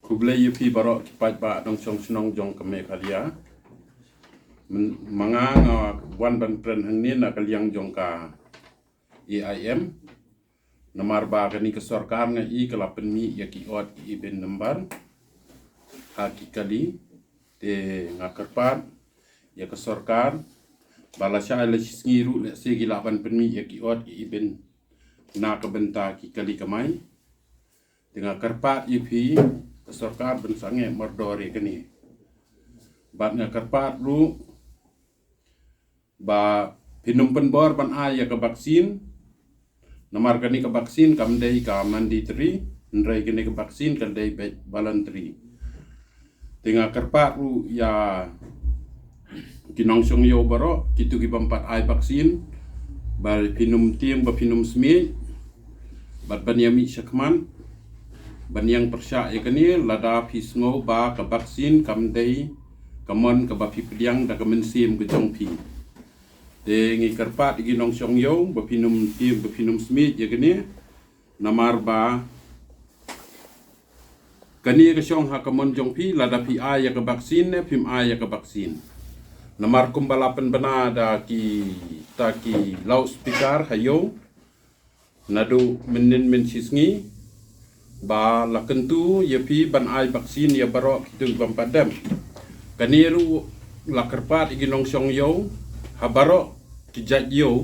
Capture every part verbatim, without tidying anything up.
Khublei ïa phi baroh ki paidbah nongshong shnong jong ka Meghalaya. Men- ma nga nga wan ban kren hangne na ka liang jong ka A I M. Namar ba kane ka sorkar nga i ka la pynmih ïa ki odd ki even number ha ki kali. Te nga kyrpad ïa ka sorkar ba la shai la shi sngi ruh lehse ki lah ban pynmih ïa ki odd ki even na ka bynta ki kali kamai. Te nga kyrpad ïa phi ka sorkar ban sangeh mardor ïa kane. Bad nga kyrpad ruh ba phin ym pynbor ban ai ïa ka vaccine. Namar kane ka vaccine kam dei ka mandatory, hynrei kane ka vaccine kan dei beit voluntary. Te nga kyrpad ruh ïa ki nongshong ïew baroh, kito ki bym pat ai vaccine, ba phin ym tieng ba phin ym smiej, bad ban ïa mih shakhmat ban ïeng pyrshah ïa kane lada phi sngew ba ka vaccine kam dei ka mon kaba phi pdiang da ka mynsiem ka jong phi. Te ngi kyrpad ïa ki nongshong ïew ba phin ym tieng ba phin ym smiej ïa kane. Namar ba kane ka shong ha ka mon jong phi lada phi ai ïa ka vaccine ne phim ai ïa ka vaccine. Namar kumba la pynbna da kita ki loudspeaker ha ïew naduh mynnin mynshisngi ba la kyntu ïa phi ban ai vaccine ïa baroh kito ki bym pat dem. Kane ruh la kyrpad ïa ki nongshong ïew ha baroh ki jait ïew.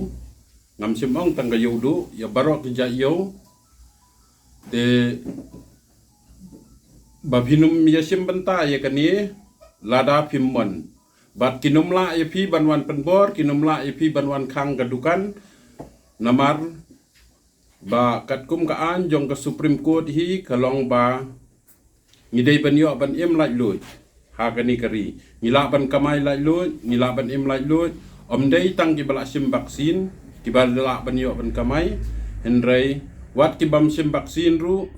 Ngam shym ong tang ka ïew duh, ïa baroh ki jait ïew. Te ba phin ym ïa shim bynta ïa kane lada phim mon. Bad kin ym lah ïa phi ban wan pynbor, kin ym lah ïa phi ban wan khang ka dukan. Namar ba katkum ka aiñ jong ka Supreme Court hi ka long ba ngi dei ban ïoh ban im laitluid ha kane ka ri. Ngi lah ban kamai laitluid, ngi lah ban im laitluid. Ym dei tang kiba la shim vaccine kiba lah ban ïoh ban kamai, hynrei wat ki bym shim vaccine ruh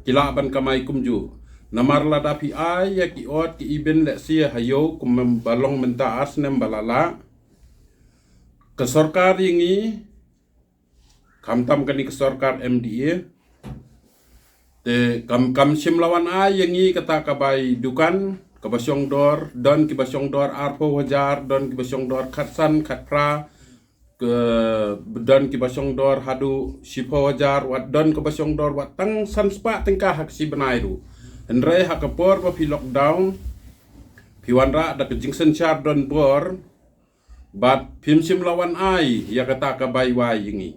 ki lah ban kamai kumjuh. Namar lada phi ai ïa ki odd ki even lehse ha ïew kumba long mynta ar snem ba la lah, ka sorkar ïa ngi, khamtam kane ka sorkar M D A, te kam kam shym la wan ai ïa ngi kata ka bai dukan kaba shong dor, don kiba shong dor arphew hajar, don kiba shong dor khatsan khatphra, ka don kiba shong dor haduh shiphew hajar, wat don kaba shong dor wat tang san spah tyngka ha ka shi bnai ruh. Hynrei ha ka por ba phi lockdown phi wanrah da ka jingsynshar don bor, bad phim shym la wan ai ïa kata ka bai wai ïa ngi.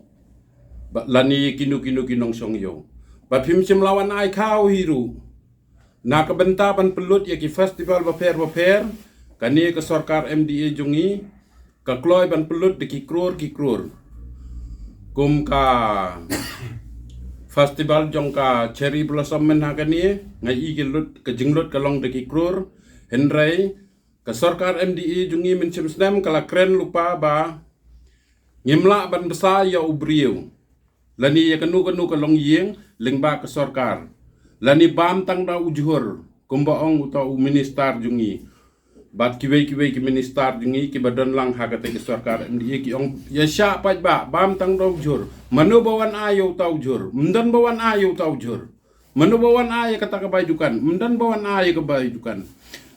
Bad lane kino kino ki nongshong ïew. Bad phim shym la wan ai khaw hi ruh. Na ka bynta ban pynlut ïa ki festival bapher bapher, kane ka sorkar M D A jong ngi ka kloi ban pynlut da ki kror ki kror. Kum ka festival jong ka cherry blossom mynha kane, nga i ki lut, ka jinglut ka long da ki kror. Hynrei ka sorkar M D A jong ngi mynshem snem ka la kren lypa ba ngim lah ban bsa ïa u briew lane ïa kano kano ka longïing lyngba ka sorkar, lane bam tang da u jhur kumba ong uta u minister jong ngi. Bad kiwei kiwei ki minister jong ngi kiba don lang ha kata ka sorkar M D A ki ong ïa shah paidbah bam tang da u jhur. Mano ba wan ai ïa uta u jhur? Ym don ba wan ai ïa uta u jhur. Mano ba wan ai ïa kata ka bai dukan? Ym don ba wan ai ïa ka bai dukan.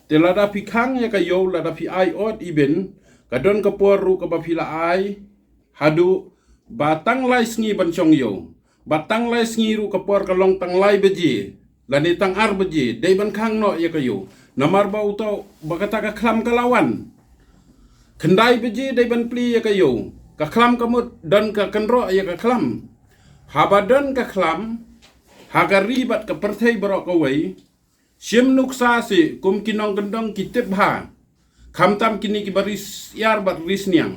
Te lada phi khang ïa ka ïew, lada phi ai odd even, ka don ka por ruh kaba phi la ai haduh ba tang lai sngi ban shong ïew. Ba tang lai sngi ruh ka por ka long tang lai baje lane tang ar baje dei ban khang noh ïa ka ïew. Namar ba uta ba kata ka khlam ka la wan. Khyndai baje dei ban plie ïa ka ïew. Ka khlam ka mut don ka kynroh ïa ka khlam. Haba don ka khlam ha ka ri bad ka pyrthei baroh kawei, shim nuksa seh kum ki nongkyndong ki tip bha. Khamtam kine kiba ri syiar bad ri sniang.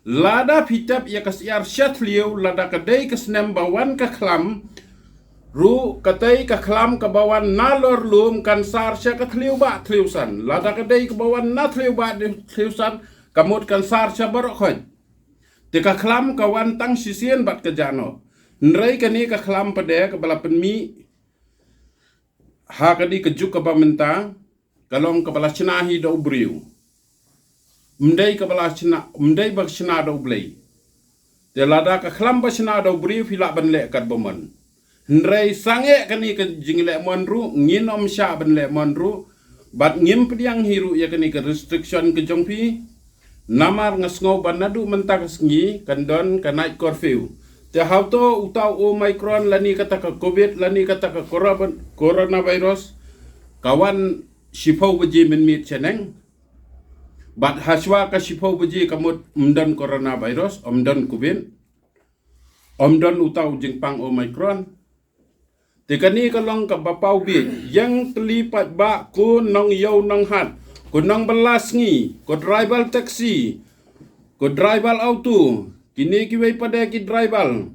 Lada phi tep ïa ka syiar sha thliew, lada ka dei ka snem ba wan ka khlam ruh, katei ka khlam kaba wan nalor lum kan sar sha ka thliew bah thliew san. Lada ka dei kaba wan na thliew bah thliew san, ka mut kan sar sha baroh khoit. Te ka khlam ka wan tang shisien bad ka jah noh. Hynrei kane ka khlam pat de kaba la pynmih ha kane ka juk kaba mynta, ka long kaba la shna hi da u briew. Ym dei kaba la shna, ym dei ba shna da U Blei. Te lada ka khlam ba shna da u briew phi lah ban leh katba mon. Hynrei sangeh kane ka jinglehmon ruh, ngin ym shah ban lehmon ruh, bad ngim pdiang hi ruh ïa kane ka restriction ka jong phi. Namar nga sngew ba naduh mynta ka sngi kan don ka night curfew. Te hato uta u Omicron lane kata ka covid lane kata ka corona-, coronavirus ka wan shiphew baje mynmiet shaneng. Bad hashwa ka shiphew baje ka mut ym don coronavirus, ym don covid, ym don uta u jingpang Omicron. Te kane ka long kaba paw bieit, ïeng tylli paidbah, ko nongïew nonghat, ko nongbylla sngi, ko driver taxi, ko driver auto, kine kiwei pat de ki driver.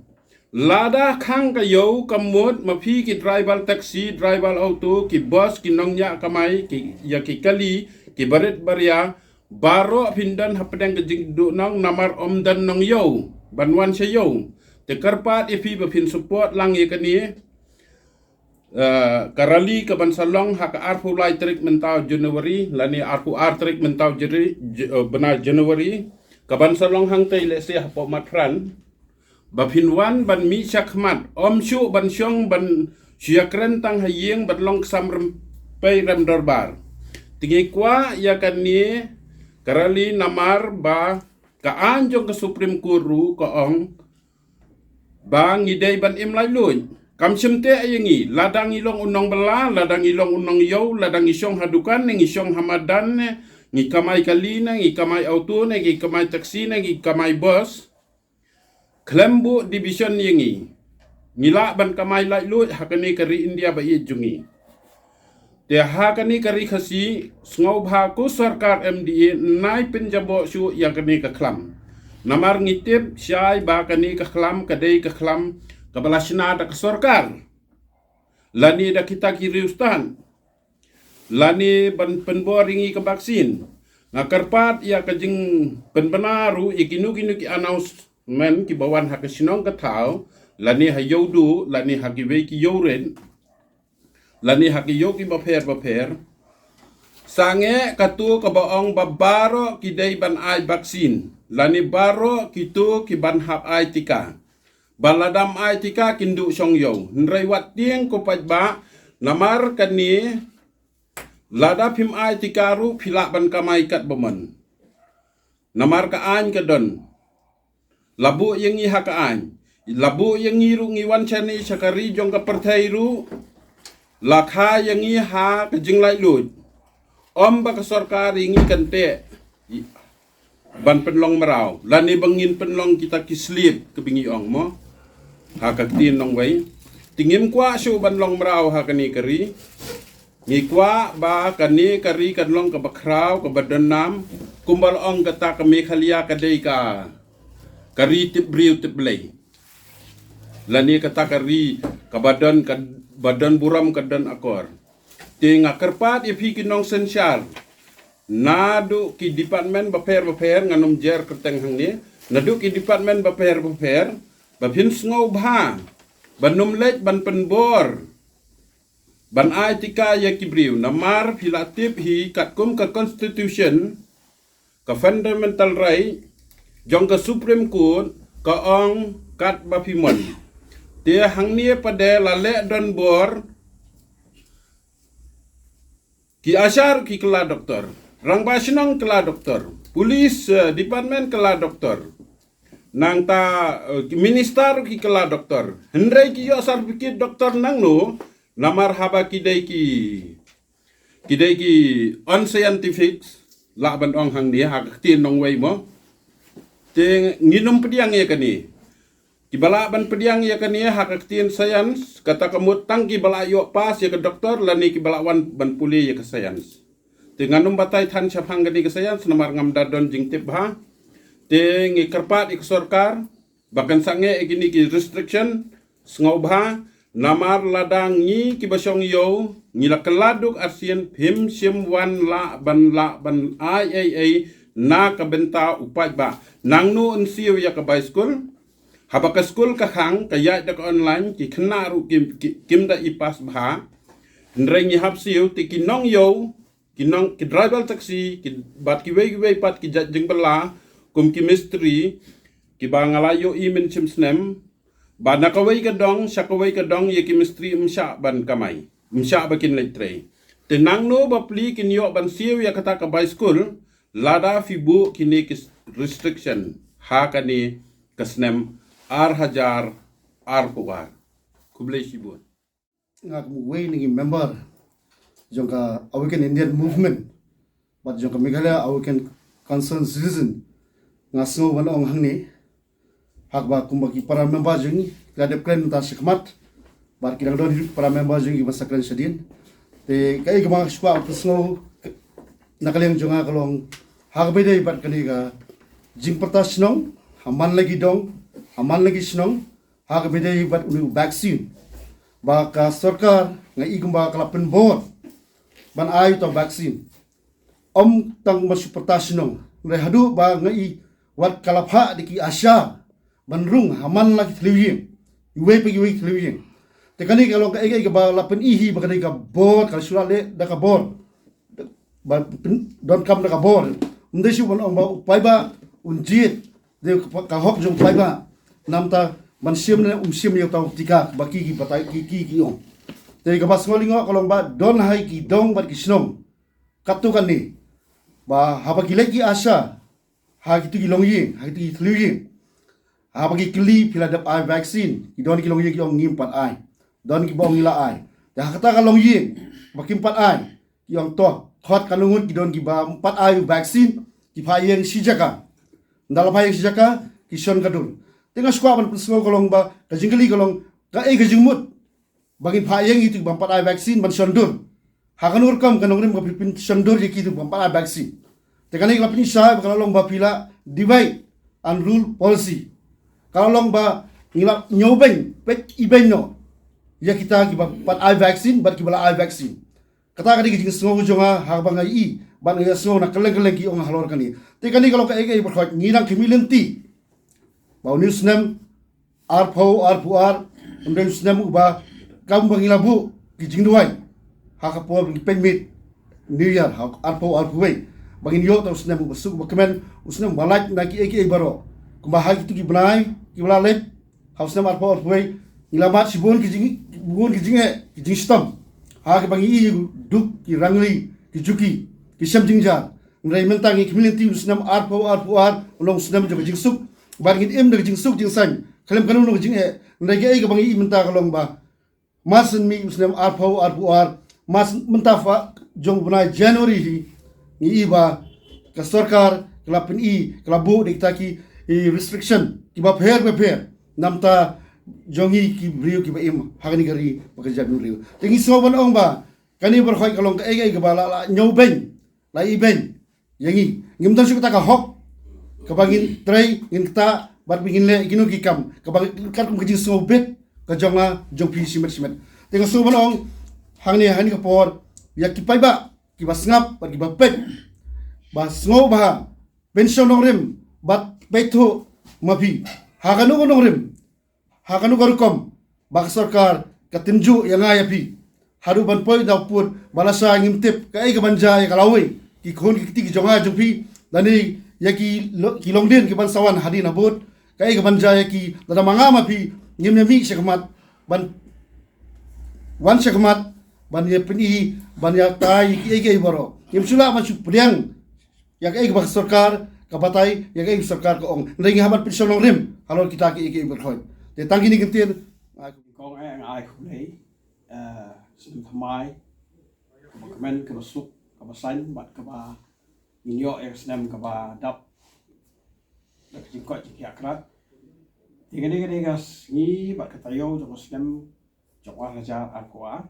Lada khang ka ïew ka mut ma phi ki driver taxi, driver auto, ki bus, ki nongñiah kamai, ki, ïa ki kali, ki barit baria, baroh phin don hapdeng ka jingduhnong namar ym don nongïew ban wan sha ïew. Te kyrpad ïa phi ba phin support lang ïa kane, eh, ka rally ka ban sa long ha ka arphew lai tarik mynta u January, lane arphew ar tarik mynta u Jari-, J-, eh, bnai January, ka ban sa long hangtei lehse hapoh Mathran. Ba phin wan ban mih shakhmat, ym shuh ban shong ban shu ïakren tang ha ïing ban long ksam rem pei rem dorbar. Te ngi kwah ïa kane ka rally namar ba ka aiñ jong ka Supreme Court ruh ka ong ba ngi dei ban im laitluid. Kam shym teh ïa ngi, lada ngi long u nongbylla, lada ngi long u nongïew, lada ngi shong ha dukan ne ngi shong ha madan ne, ngi kamai kali ne, ngi kamai auto ne, ngi kamai taxi ne, ngi kamai bus. Khlem buh division ïa ngi, ngi lah ban kamai laitluid ha kane ka ri India ba ïeit jong ngi. Te ha kane ka ri Khasi, sngewbha ko sorkar M D A, nai pynjaboh shuh ïa kane ka khlam. Namar ngi tip shai ba kane ka khlam ka dei ka khlam kaba la shna da ka sorkar lane da kita ki riewstad, lane ban pynbor ïa ngi ka vaccine. Nga kyrpad ïa ka jingpynbna ruh ïa kino kino ki announcement kiba wan ha ka shnong ka thaw, lane ha ïewduh, lane ha kiwei ki ïewrit, lane ha ki ïew kiba pher ba pher. Sangeh kato kaba ong ba baroh ki dei ban ai vaccine, lane baroh kito ki ban hap ai tika. Ba lada ym ai tika kin duh shong ïew. Hynrei wat tieng ko paidbah, namar kane, lada phim ai tika ruh phi lah ban kamai katba mon. Namar ka aiñ ka don. La buh ïa ngi ha ka aiñ. La buh ïa ngi ruh ngi wan shane sha ka ri jong ka pyrthei ruh. La kha ïa ngi ha ka jinglaitluid. Ym ba ka sorkar ïa ngi kan teh ban pynlong mraw, lane ba ngin pynlong kita ki slip kaba ngi ong mo. Ha ka ktien nongwei. Te ngim kwah shuh ban long mraw ha kane ka ri. Ngi kwah ba kane ka ri kan long kaba khraw, kaba don nam, kumba la ong kata ka Meghalaya ka dei ka, ka ri tip briew tip Blei. Lane kata ka ri kaba don, kaba don burom, ka don akor. Te nga kyrpad ïa phi ki nongsynshar, naduh ki department bapher bapher, ngan ym jer kyrteng hangne, naduh ki department bapher bapher, ba phin sngewbha ban ym leit ban pynbor ban ai tika ïa ki briew, namar phi la tip hi katkum ka constitution, ka fundamental right jong ka Supreme Court ka ong katba phi mon. Te hangne pat de la leh donbor, ki ASHA ruh ki kylla doktor, rangbah shnong kylla doktor, police, eh, department kylla doktor, nangta, eh, ki minister ruh ki kylla doktor. Hynrei ki ïoh certificate doktor nangno, namar haba ki dei ki, ki dei ki unscientific, lah ban ong hangne ha ka ktien nongwei mo. Te ngin ym pdiang ïa kane. Kiba lah ban pdiang ïa kane ha ka ktien science, kata ka mut tang kiba lah ïoh pass ïa ka doktor lane kiba lah wan ban pule ïa ka science. Te ngan ym batai than shaphang kane ka science namar ngam da don jingtip bha. Te ngi kyrpad ïa ka sorkar ba kan sangeh ïa kine ki restriction, sngewbha, namar lada ngi kiba shong ïew ngi la kylla duk arsien, phim shym wan lah ban, lah ban ai ei ei na ka bynta u paidbah. Nangno yn siew ïa ka bai skul? Haba ka skul ka khang, ka ïaid da ka online, ki khynnah ruh kim, ki, kim da i pass bha. Hynrei ngi hap siew te ki nongïew, ki nong, ki driver taxi, ki, bad kiwei kiwei pat ki jait jingbylla, kum ki mistri, kiba nga la ïohi mynshem snem, Ba na kawei ka dong sha kawei ka dong ïa ki mistri ym shah ban kamai, ym shah ba kin leit trei. Te nangno ba pli kin ïoh ban siew ïa kata ka baiskul lada phi buh kine ki restriction ha kane ka snem ar hajar arphew ar? Khublei shibun. Nga kum uwei na ki member jong ka Awaken Indian Movement bad jong ka Meghalaya Awaken Concerned Citizen, nga sngew ban ong hangne, haba kumba ki para member jong ngi ki la dep kren mynta shakhmat bad ki dang don hi para member jong ngi ba sa kren shadien. Te kaei kaba nga kwah ban pynsngew na ka liang jong nga ka long ha kaba ïadei bad kane ka jingpyrta shnong ha man la ki dong, ha man la ki shnong, ha kaba ïadei bad une u vaccine. Ba ka sorkar nga i kumba ka la pynbor ban ai uta u vaccine. Ym tang ban shu pyrta shnong, hynrei haduh ba nga i wat ka la phah da ki ASHA ban rung ha man la ki thliew ïing, iwei pa iwei ki thliew ïing. Te kane ka long kaei kaei kaba la pyni hi ba kane ka bor ka la shu la leh da ka bor, ba pyn- donkam da ka bor. Ym dei shuh ban ong ba u paidbah un jied, dei ka, ka hok jong u paidbah namar ban shim ne um shim ïa uta u tika ba ki ki batai ki ki ki ong. Te kaba sngew lyngngoh ka long ba don ha ki dong bad ki shnong katto katne ba haba ki leit ki ASHA ha kitu ki longïing, ha kitu ki thliew ïing, haba ki kylli phi la dep ai vaccine, ki don ki longïing ki ong ngim pat ai. Don kiba ong ngi la ai. Te ha kata ka longïing ba kim pat ai, ki ong to, khot katno ngut ki don kiba ym pat ai u vaccine, ki phah ïeng shi jaka. Ynda la phah ïeng shi jaka, ki shon ka dur. Te nga shu kwah ban pynsngew ka long ba ka jingkylli ka long kaei ka jingmut ba ngin phah ïeng ïa itu kiba ym pat ai vaccine ban shon dur? Ha kano rukom ka nongrim ka phi pynshon dur ïa kitu kiba ym pat ai vaccine? Te kane ka la pynshai ba ka la long ba phi la divide and rule policy. Ka la long ba ngi la ñiewbeiñ, peit ibeiñ noh ïa kita kiba ym pat ai vaccine bad kiba la ai vaccine. Kata ka dei ka jingsngew jong nga ha kaba nga i bad nga ïa sngew na kylleng kylleng ki ong halor kane. Te kane ka long kaei kaei ba khot ngi dang khmih lynti ba une u snem arphew arphew ar un dei u snem uba kam ba ngi la buh ki jingduwai ha ka por ba ngi peit miet New Year ha arphew arphew wei, ba ngin ïoh ta u snem uba suk uba kmen, u snem uba lait na kiei kiei baroh. Kumba ha kitu ki bnai kiba la leit ha u snem arphew arphew wei, ngi la mad shibun ki jing bun ki jingeh ki jingshitom ha kiba ngi i duk ki rangli ki juki ki shem jingjia. Hynrei mynta ngi khmih lynti u snem arphew arphew ar un long u snem jong ka jingsuk bad ngin im da ka jingsuk jingsaiñ khlem kano kano ka jingeh. Hynrei kaei kaba ngi i mynta ka long ba mar syn mih u snem arphew arphew ar, mar syn mynta pha jong u bnai January hi, ngi i ba ka sorkar ka la pyni, ka la buh da kita ki, i, restriction kiba pher ba pher namar jong ngi ki briew kiba im ha kane ka ri bad ka jaitbynriew. Te ngi sngew ban ong ba kane baroh ka long kaei kaei kaba la, la ñiewbeiñ, la ibeiñ ïa ngi. Ngim don shuh kata ka hok kaba ngin trei, ngin ktah bad ba ngin leh kino ki kam kaba katkum ka jingsngewbit ka jong nga jong phi shimet shimet. Te nga sngew ban ong hangne ha kane ka por ïa ki paidbah kiba sngap bad kiba peit, ba sngew bha, pynshong nongrim bad peit thuh ma phi ha kano ka nongrim, ha kano ka rukom ba ka sorkar ka tynjuh ïa nga ïa phi. Haduh ban poi da u pud ba lashai ngim tip kaei ka ban jia ïa ka lawei, ki khun ki kti ki jong nga jong phi, lane ïa ki lo- ki longdien ki ban sa wan hadien habud, kaei ka ban jia ïa ki. Lada ma nga ma phi ngim ïa mih shakhmat ban wan shakhmat ban ïa pyni, ban ïa tai ïa kiei kiei baroh, ngim shu lah ban shu pdiang ïa kaei kaba ka sorkar ka batai, ïa kaei ka sorkar ka ong. Hynrei ngi hap ban pynshong nongrim halor kita kiei kiei baroh. Te tang kine ki ktien. Kong eh nga ai khublei, eh, snem thymmai kaba kmen, kaba suk, kaba saiñ bad kaba ngin ïoh ïa ka snem kaba dap da ka jingkoit jingkhiah krat. Te kane ka dei ka sngi bad ka taïew jong ka snem jong ar hajar arphew ar.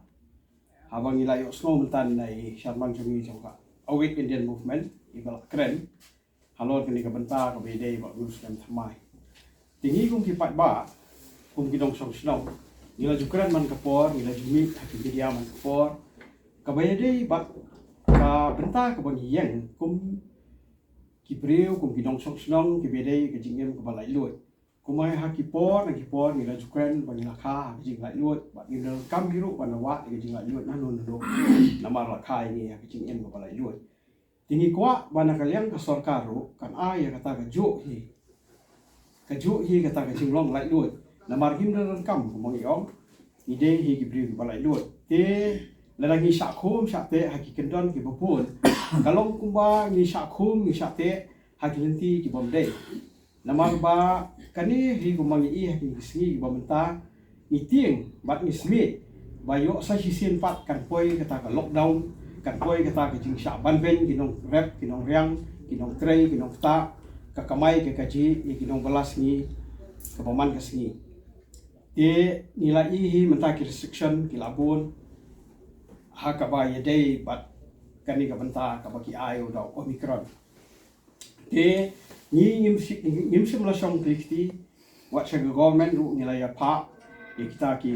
Haba ngi la ïohsngew mynta na i chairman jong ngi jong ka Awake Indian Movement iba la kren halor kane ka bynta kaba ïadei bad u snem thymmai. Te ngi kum ki paidbah, kum ki nongshong shnong, ngi la ju kren man ka por, ngi la ju mih ha ki media man ka por kaba ïadei bad ka bynta kaba ngi ïeng kum ki briew, kum ki nongshong shnong, kaba ïadei ka jingim kaba laitluid. Kumba ha ki por na ki por ngi la ju kren ba ngi la kha ha ka jinglaitluid bad ngi donkam hi ruh ban wad ïa ka jinglaitluid na no na no namar la kha ïa ngi ha ka jingim kaba laitluid. Te ngi kwah ba na ka liang ka sorkar ruh kan ai ïa kata kajuh hi, kajuh hi kata ka jinglong laitluid Namar ngim don kam kumba ngi ong, ngi dei hi ki briew kiba laitluid. Te lada ngi shah khum shah teh ha ki kyndon kiba bun, ka long kumba ngi shah khum ngi shah teh ha ki lynti kibym dei. Namar ba kane hi kumba ngi i ha kine ki sngi kiba mynta, ngi tieng bad ngi smiej ba ïoh sa shisien pat kan poi kata ka lockdown, kan poi kata ka jingshah banbeiñ ki nongrep ki nongriang, ki nongtrei ki nongktah, ka kamai ka kajih ïa ki nongbylla sngi kaba man ka sngi. Te ngi la i hi mynta ki restriction ki la bun ha kaba ïadei bad kane ka bynta kaba ki ai u da u Omicron. Te ngi ngim shi-, ngim shym la shong kli kti, wat sha ka government ruh ngi la ïa phah ïa kita ki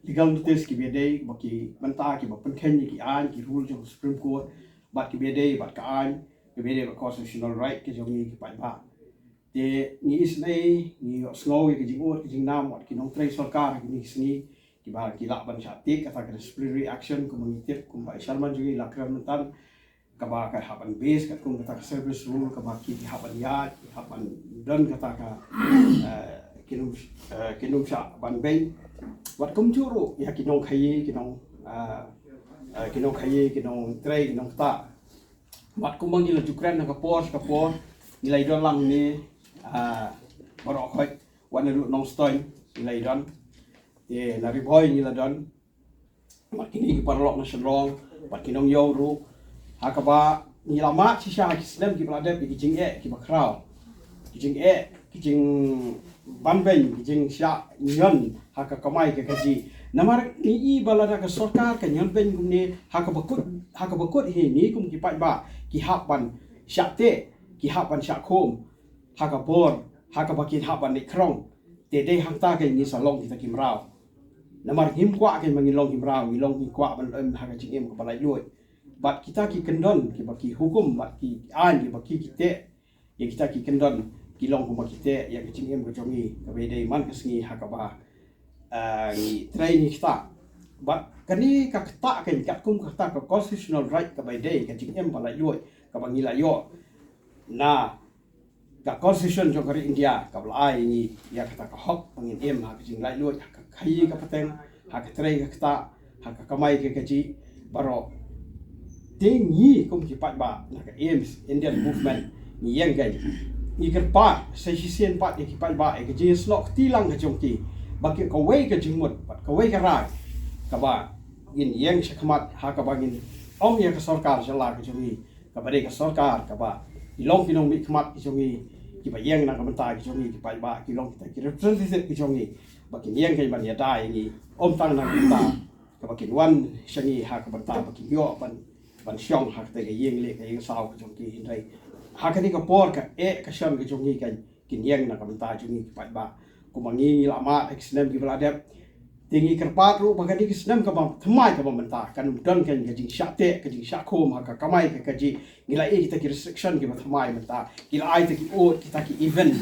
legal notice kiba ïadei bad ki bynta kiba pynkheiñ ïa ki aiñ ki rule jong ka Supreme Court bad kiba ïadei bad ka aiñ, kiba ïadei bad constitutional right ka jong ngi ki paidbah. Te ngi isynei, ngi ïohsngew ïa ka jingud ka jingnam wat ki nongtrei sorkar ha kine ki sngi kiba ki lah ban shah take kata ka disciplinary action kumba ngi tip, kumba i chairman jong ngi la kren mynta, kaba ka hap ban base katkum kata ka service rule kaba ki, ki hap ban ïaid, ki hap ban don kata ka, eh, kin ym, eh, kin ym shah banbeiñ. Wat kumjuh ruh ïa ki nongkhaïi, ki nong, eh, eh, ki nongkhaïi, ki nongtrei, ki nongktah. Wat kumba ngi la ju kren na ka por sha ka por, ngi la ïadon lang ne, ah, baroh khoit, wat na ruh Nongstoiñ ngi la ïadon, te na Ri Bhoi ngi la don, wat kine ki paralok na Shillong, wat ki nongïaw ruh, ha kaba ngi la mad shisha ha ki snem kiba la dep ïa ki jingeh kiba khraw, ki jingeh, ki jingbanbeiñ, ki jingshah ñion ha ka kamai ka kajih. Namar ngi i ba lada ka sorkar ka ñion beiñ kumne ha kaba kut, ha kaba kut hi ngi kum ki paidbah ki hap ban shah teh, ki hap ban shah khum ha ka bor ha kaba kin hap ban leit khrong. Te dei hangta ka ngi sa long kita ki mraw. Namar ngim kwah ka ba ngi long ki mraw, ngi long, ngi kwah ban em ha ka jingim kaba laitluid. Bad kita ki kyndon kiba ki hukum bad ki aiñ kiba ki, ki teh ïa kita ki kyndon ki long kumba ki teh ïa ka jingim ka jong ngi kaba ïadei man ka sngi ha kaba, ah, ngi trei ngi ktah. Bad kane ka ktah ka katkum kata ka constitutional right kaba ïadei ka jingim ba laitluid kaba ngi la ïoh na ka constitution jong ka ri India kaba la ai ngi ïa kata ka hok ba ngin im ha ka jinglaitluid, ha ka khaïi ka pateng, ha ka trei ka ktah, ha ka kamai ka kajih baroh. Te ngi kum ki paidbah na ka AIMS Indian Movement ngi ïeng kein, ngi kyrpad sa shisien pat ïa ki paidbah ïa ka jingïasnoh kti lang ka jong ki, ba ki kawei ka jingmut bad kawei ka rai kaba ngin ïeng shakhmat ha kaba ngin ong ïa ka sorkar jylla ka jong ngi, kaba dei ka sorkar kaba ki long ki nongmihkhmat ki jong ngi, kiba ïeng na ka bynta ki jong ngi ki paidbah, ki long kita ki representative ki jong ngi, ba kin ïeng kein ban ïada ïa ngi, ym tang na ka bynta kaba kin wan sha ngi ha ka bynta ba kin ïoh ban, ban shong ha kata ka ïing leh ka ïing saw ka jong ki, hynrei ha kane ka por ka eh ka shon ka jong ngi kein kin ïeng na ka bynta jong ngi ki paidbah. Kumba ngi, ngi la mad ha ki snem kiba la dep, te ngi kyrpad ruh ba kane ka snem kaba thymmai kaba mynta kan ym don kein ka jingshah teh ka jingshah khum ha ka kamai ka kajih. Ngi la ïoh kita ki restriction kiba thymmai mynta, ki la ai kita ki, oh, kita ki event,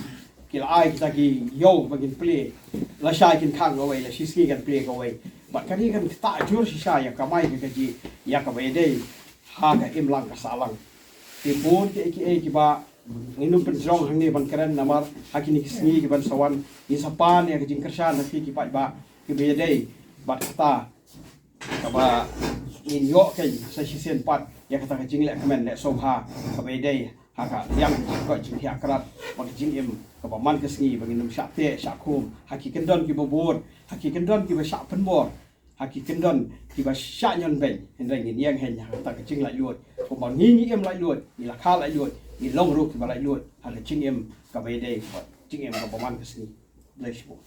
ki la ai kita ki ïew ba ngin plie, lashai kin khang kawei, la shisngi kan plie kawei. Bad kane kan ktah jur shisha ïa ka kamai ka kajih, ïa kaba ïadei ha ka imlang ka sahlang. Te bun kiei kiei kiba ngin ym pynjrong hangne ban kren namar ha kine ki sngi kiban sa wan ngin sa pan ïa ka jingkyrshan ha phi ki paidbah kiba ïadei bad kata kaba ngin ïoh kein sa shisien pat ïa kata ka jingleh kmen leh sngewbha kaba ïadei ha ka liang ka jingkoit jingkhiah krad bad ka jingim kaba man ka sngi ba ngin ym shah teh shah khum ha ki kyndon kiba bun, ha ki kyndon kiba shah pynbor, ha ki kyndon kiba shah ñion beiñ, hynrei ngin ïeng hein ha kata ka jinglaitluid. Kumba ngi ngi im laitluid, ngi la kha laitluid, ngi long ruh kiba laitluid ha ka jingim kaba ïadei bad jingim kaba man ka sngi. Khublei shibun.